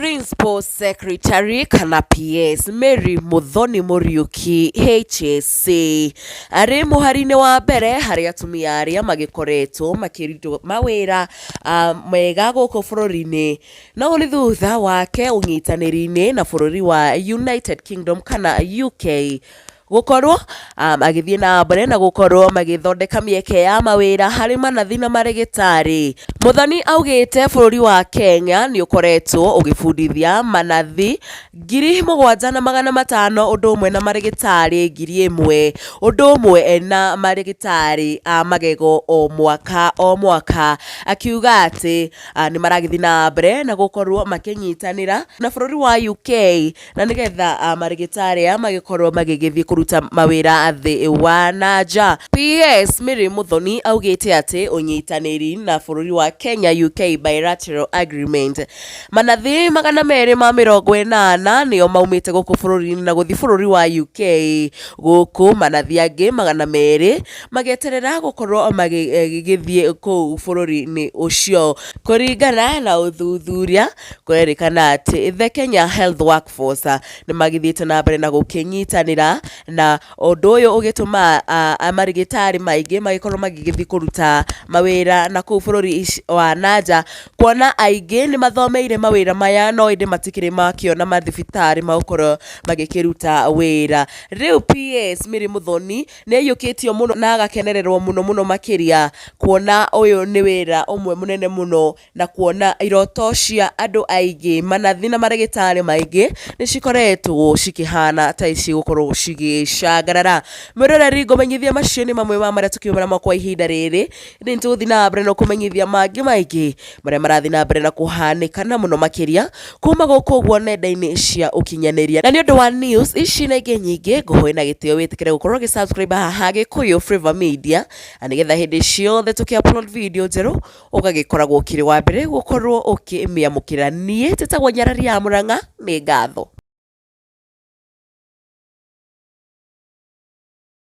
Principal Secretary kana PS Mary Muthoni Muriuki HSC arĩ mũhari-inĩ wa mbere harĩ atumia arĩa magĩkoretwo makĩrutwo mawĩra mega gũkũ bũrũri-inĩ. Na ũũ nĩ thutha wake ũnyitanĩri-inĩ na bũrũri wa United Kingdom kana UK gũkorwo magĩthiĩ na mbere na gũkorwo magĩthondeka mĩeke ya mawĩra harĩ manathi na marĩgĩtarĩ. Mũthoni augĩte bũrũri wa Kenya nĩ ũkoretwo ũgĩbundithia manathi 7,500 ũndũ ũmwe na marĩgĩtarĩ 1,000 ũndũ ũmwe na marĩgĩtarĩ a magego o mwaka o mwaka, akiuga atĩ nĩ maragĩthiĩ na mbere na gũkorwo makĩnyitanĩra na bũrũri wa UK na nĩgetha marĩgĩtarĩ aya magĩkorwo magĩgĩthiĩ kũruta mawĩra thĩ wa na nja. PS Mary Muthoni augĩte atĩ ũnyitanĩri na bũrũri wa Kenya UK Bilateral Agreement manathi 280 nĩo maumĩte gũkũ bũrũri-inĩ na gũthiĩ bũrũri wa UK gũkũ manathi angĩ 200 magĩeterera gũkorwo magĩgĩthiĩ kũu bũrũri-inĩ ũcio. Kũringana na ũthuthuria Kũrerĩkana atĩ The Kenya Health Workforce nĩ magĩthiĩte na mbere na gũkĩnyitanĩra na ũndũ ũyũ ũgĩtũma marĩgĩtarĩ maingĩ magĩkorwo magĩgĩthiĩ kũruta mawĩra na kũu bũrũri wa na nja, kuona aingĩ nĩ mathomeire mawĩra maya no ĩndĩ matikĩrĩ makĩona mathibitarĩ magũkorwo magĩkĩruta wĩra. Rĩu PS Mary Mũthoni nĩ aiyũkĩtio mũno na agakenererwo mũno mũno makĩria kuona ũyũ nĩ wĩra ũmwe mũnene mũno na kuona iroto cia andũ aingĩ, manathi na marĩgĩtarĩ maingĩ nĩ cikoretwo cikĩhana ta cigũkorwo cigĩcangarara. Mwĩroreri ngũmenyithie macio nĩ mamwe ma marĩa tũkiuma namo kwa ihinda rĩrĩ, ĩndĩ nĩ tũgũthiĩ na mbere na kũmenyithia mangĩ maingĩ marĩa marathiĩ na mbere na kũhanĩka na mũno makĩria kuma gũkũ ũguo nenda-inĩ cia ũkinyanĩria. Na nĩ ũndũ wa news ici na ingĩ nyingĩ ngũhoe na gĩtĩo wĩtĩkĩre gũkorwo ũgĩ subscribe haha Gĩkũyũ Flavour Media na nĩgetha hĩndĩ ciothe tũkĩ upload video njerũ ũgagĩkoragwo ũkĩrĩ wa mbere gũkorwo ũkĩmĩamũkĩra. Niĩ njĩtagwo Nyarari ya Mũrang'a, nĩ ngatho.